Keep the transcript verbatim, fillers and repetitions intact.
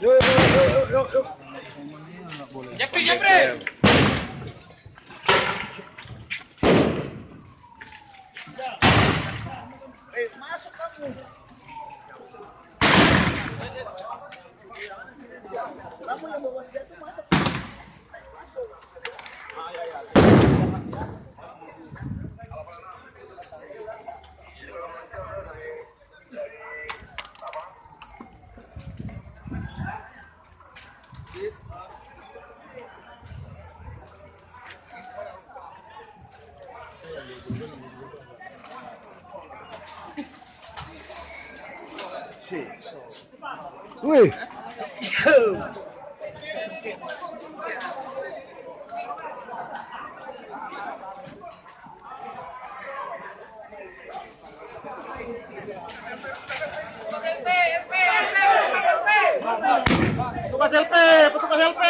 Yo, yo, yo, yo, yo, yo. Jeffrey, Jeffrey. Eh, masuk kamu. Kamu yang bawa senjata masuk. Masuk. Wih. Petugas L P, petugas L P.